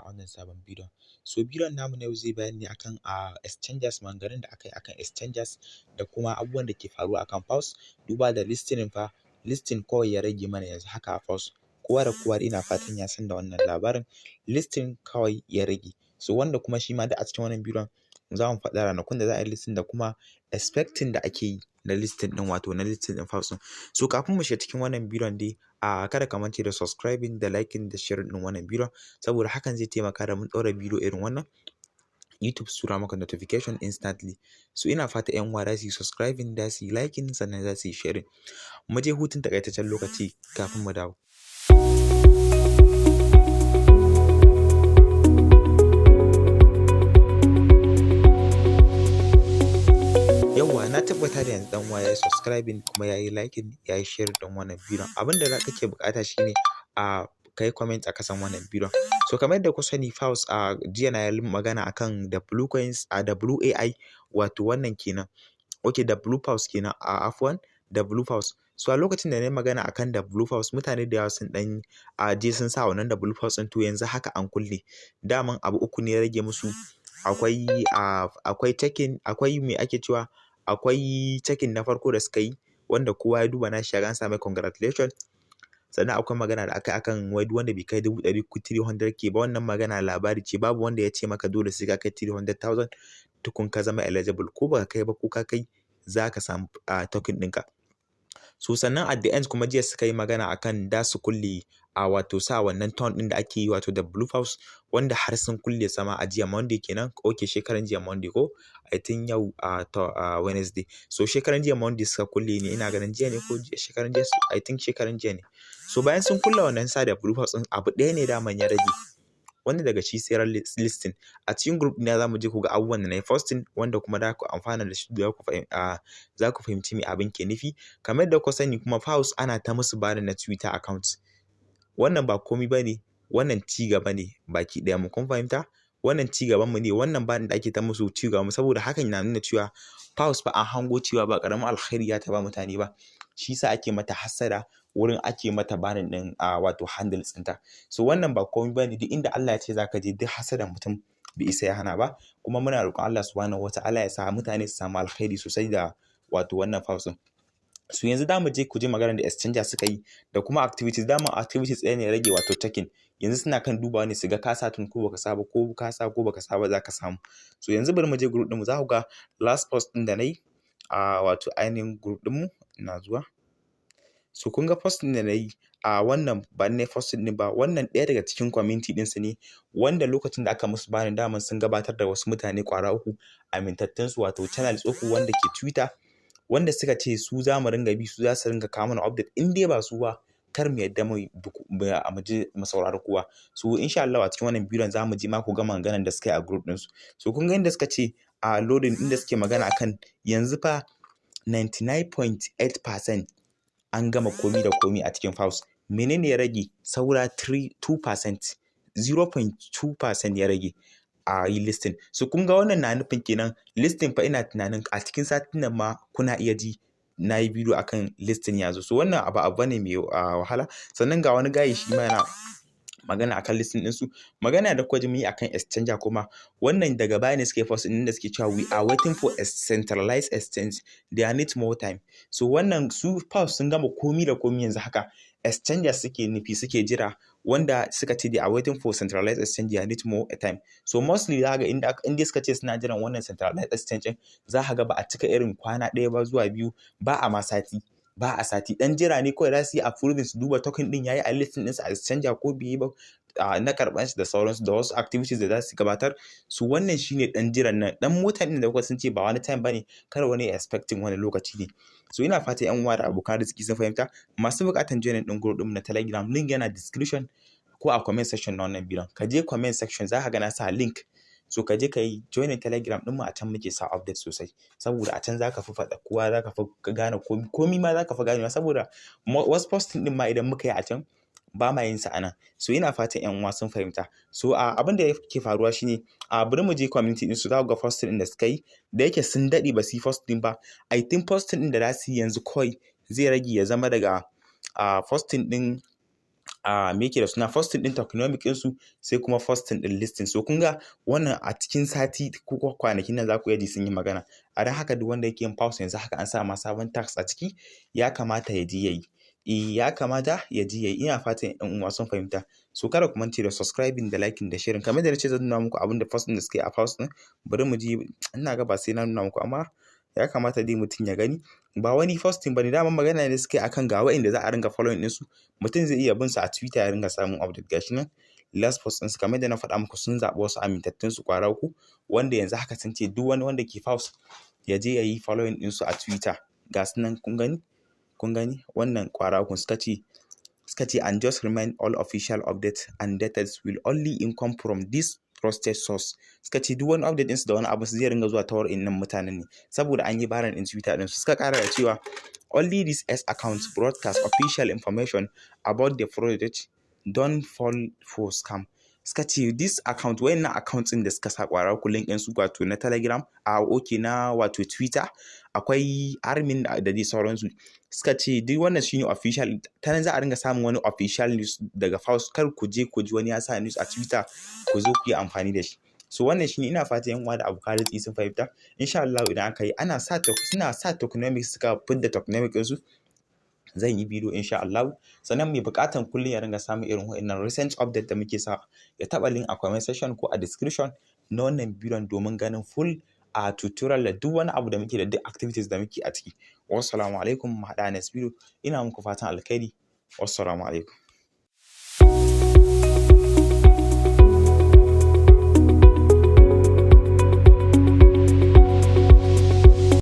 Wannan sabon bidiyon. So bidiyon namu na yau zai bayani ne akan exchanges, maganganun da aka yi akan exchanges da kuma abubuwan da ke faruwa akan PAWS. Duba da listing fa, listing kawai ya rage mana yanzu haka a PAWS. Kowa da kowa ina fatan ya san da wannan labarin, listing kawai ya rage. So wanda kuma shi ma duk a cikin wannan bidiyon za mu faɗa ranakun da za a yi listing da kuma expecting da ake yi na listing ɗin, wato na listing ɗin PAWS ɗin. So kafin mu shiga cikin wannan bidiyon dai, kada ka mance da subscribing da liking da sharing ɗin wannan bidiyon, saboda hakan zai taimaka da mun ɗaura bidiyo irin wannan, YouTube su tura maka notification instantly. So ina fata ƴan uwa za su yi subscribing, za su yi liking, sannan za su yi sharing. Mu je hutun takaitaccen lokaci kafin mu dawo. Yawwa, na tabbata da yanzu ɗan uwa ya yi subscribing kuma ya yi liking, ya yi sharing ɗin wannan bidiyon. Abin da kake buƙata shine ka yi comment a kasan wannan bidiyon. So kamar yadda ku sani, PAWS, a jiya na yi magana akan W coins, a WAI, wato wannan kenan. Okay, W PAWS kenan, a afwan, W PAWS. So a lokacin da na yi magana akan W PAWS, mutane da yawa sun ɗan je sun sa wannan W PAWS ɗin. To yanzu haka an kulle. Daman abu uku ne ya rage musu. Akwai checking, akwai me ake cewa, akwai checking na farko da suka yi, wanda kowa ya duba nashi ya ga an sa mai congratulation. Sannan akwai magana da aka yi akan wai duk wanda bai kai 100,000, 300K ba. Wannan magana labari ce, babu wanda ya ce maka dole sai ka kai 300,000 tukun ka zama eligible. Ko baka kai ba ko ka kai, za ka samu token ɗinka. So sannan at the end kuma jiya suka yi magana akan da su kulle a wato sa wannan ton ɗin da ake yi, wato da Blue House, wanda har sun kulle sama a jiya Monday kenan. Okay, shekaran jiya Monday ko, I think yau a to Wednesday. So shekaran jiya Monday suka kulle ne, ina ganin jiya ne ko shekaran jiya, I think shekaran jiya ne. So bayan sun kulle wannan sa da Blue House ɗin, abu ɗaya ne daman ya rage, wanda daga shi sai ran listing. A cikin group ɗina za mu je ku ga abubuwan da na yi posting, wanda kuma za ku amfana da shi, za ku fahimci me abin ke nufi. Kamar yadda kuka sani kuma, PAWS ana ta musu banning na Twitter account. Wannan ba komai ba ne, wannan ci gaba ne baki ɗaya mu. Kun fahimta? Wannan ci gaban mu ne, wannan banning da ake ta musu ci gaban mu, saboda hakan na nuna cewa PAWS fa an hango cewa ba ƙaramin alkhairi ya ta ba mutane ba. Shi yasa ake mata hassada, wurin ake mata banning ɗin a wato handles ɗinta. So wannan ba komai ba ne, duk inda Allah ya ce za ka je, duk hassadan mutum bai isa ya hana ba. Kuma muna roƙon Allah Subhanahu wa Ta'ala ya sa mutane su samu alkhairi sosai da wato wannan PAWS ɗin. So yanzu za mu je ku ji maganar da exchanger suka yi da kuma activities. Daman activities ɗaya ne ya rage, wato checking. Yanzu suna kan dubawa ne su ga ka sa tun ko baka sa ba, ko ka sa ko baka sa ba, za ka samu. So yanzu bari mu je group ɗinmu, za ku ga last post ɗin da na yi a wato ainihin group ɗinmu. Ina zuwa. So kun ga post ɗin da na yi a wannan, ba ni na yi posting ɗin ba, wannan ɗaya daga cikin community ɗinsu ne, wanda lokacin da aka musu banning, daman sun gabatar da wasu mutane ƙwara uku, amintattunsu, wato channels uku wanda ke Twitter, wanda suka ce su za mu ringa bi, su za su ringa kawo mana update. In dai ba su ba, kar mu yadda mu je mu saurari kowa. So insha Allah a cikin wannan bidiyon za mu je ma ku ga maganganun da suka yi a group ɗinsu. So kun ga inda suka ce a loading, inda suke magana akan yanzu fa 99.8% an gama komi da komi a cikin PAWS. Menene ya rage? Saura 3 2%, 0.2% ya rage a yi listing. So kun ga wannan na nufin kenan listing fa ina tunanin a cikin satin nan ma kuna iya ji na yi bidiyo akan listing ya zo. So wannan abu ne mai wahala. Sannan ga wani gayi shi ma yana magana akan listing ɗinsu. Magana da kuka ji mun yi akan exchanger kuma, wannan daga baya ne suka yi post ɗin da suke cewa "We are waiting for a centralized exchange, they need more time." So wannan su PAWS sun gama komi da komi, yanzu haka exchangers suke nufi, suke jira, wanda suka ce they are waiting for centralized exchange, they need more time. So mostly za ga inda suka ce suna jiran wannan centralized exchange, za ka ga ba a cika irin kwana ɗaya ba zuwa 2 ba, a ma sati ba, a sati dan jira ne kawai za su yi approving, su duba token din yayi a listing ɗinsa a exchanger ko bai yi ba, na karɓan shi da sauransu da wasu activities da za su gabatar. Su wannan shine dan jiran nan, dan motan din da kuka sun ce ba wani time bane, kar wani expecting wani lokaci ne. So ina fata yan uwa da abokan arziki sun fahimta. Masu buƙatan joining din group din na Telegram, link yana description ko a comment section na wannan bidiyon. Ka je comment section, za ka ga na sa link. So ka je ka yi joining Telegram ɗinmu, a can muke sa update sosai, saboda a can zaka fi faɗa kowa, zaka fi gane komi, komi ma zaka fi ganewa, saboda wasu posting ɗin ma idan muka yi a can, ba ma yin sa a nan. So ina fatan yan uwa sun fahimta. So abin da yake faruwa shine, a bari mu je community din su, za ku ga posting ɗin da suka yi. Da yake sun daɗe ba su yi posting ba, I think posting ɗin da za su yi yanzu kawai zai rage ya zama daga posting ɗin A me yake da suna, posting din tokenomic ɗinsu, sai kuma posting din listing. So kun ga wannan a cikin sati ko kwanakin nan za ku iya ji sun yi magana. A don haka, duk wanda yake yin Paws, yanzu haka an sa ma sabon task a ciki, ya kamata ya je ya yi. Eh, ya kamata ya je ya yi. Ina fatan yan uwa sun fahimta. So kada ku mance da subscribing da liking da sharing. Kamar da nace zan nuna muku abin da post din da suka yi a Paws din, bari mu ji. Ina ga ba sai na nuna muku, amma ya kamata dai mutum ya gani. Ba wani posting bane, daman magana ne suka yi akan ga wa'inda za a ringa following ɗinsu. Mutum zai iya bin su a Twitter ya ringa samun update. Gashi nan last post ɗinsu. Kamar da na faɗa muku, sun zaɓi wasu amintattun su kwara uku, wanda yanzu haka sun ce duk wani wanda ke Paws ya je ya yi following ɗinsu a Twitter. Ga su nan, kun gani, kun gani, wannan kwara uku. Suka ce, "And just remind, all official updates and details will only income from this trusted source." Suka ce duk wani update ɗinsu da wani abu zai ringa zuwa ta wurin mutanen ne, saboda an yi banning ɗin Twitter ɗinsu. Suka ƙara da cewa, "Only this X account broadcast official information about the project. Don't fall for scam." Suka ce this account, wayannan account ɗin da suka sa kwara uku, link ɗinsu, wato na Telegram, a okay, na wato Twitter, akwai Armin da dai sauransu. Suka ce duk wannan shine official, ta nan za a ringa samun wani official news daga Paws. Kar ku je ku ji wani ya sa news a Twitter, ku zo ku yi amfani da shi. So wannan shine. Ina fatan yan uwa da abokan arziki sun fahimta. Insha Allah, idan aka yi, ana sa, suna sa tokenomics, suka fidda tokenomics ɗinsu, zan yi bidiyo insha Allah. Sannan mai buƙatan kullum ya ringa samun irin wa'innan recent update da muke sa, ya taɓa link a comment section ko a description na wannan bidiyon domin ganin full a tutorial da duk wani abu da muke da duk activities da muke a ciki. Wassalamu alaikum, mu haɗa next video. Ina muku fatan alkhairi. Wassalamu alaikum.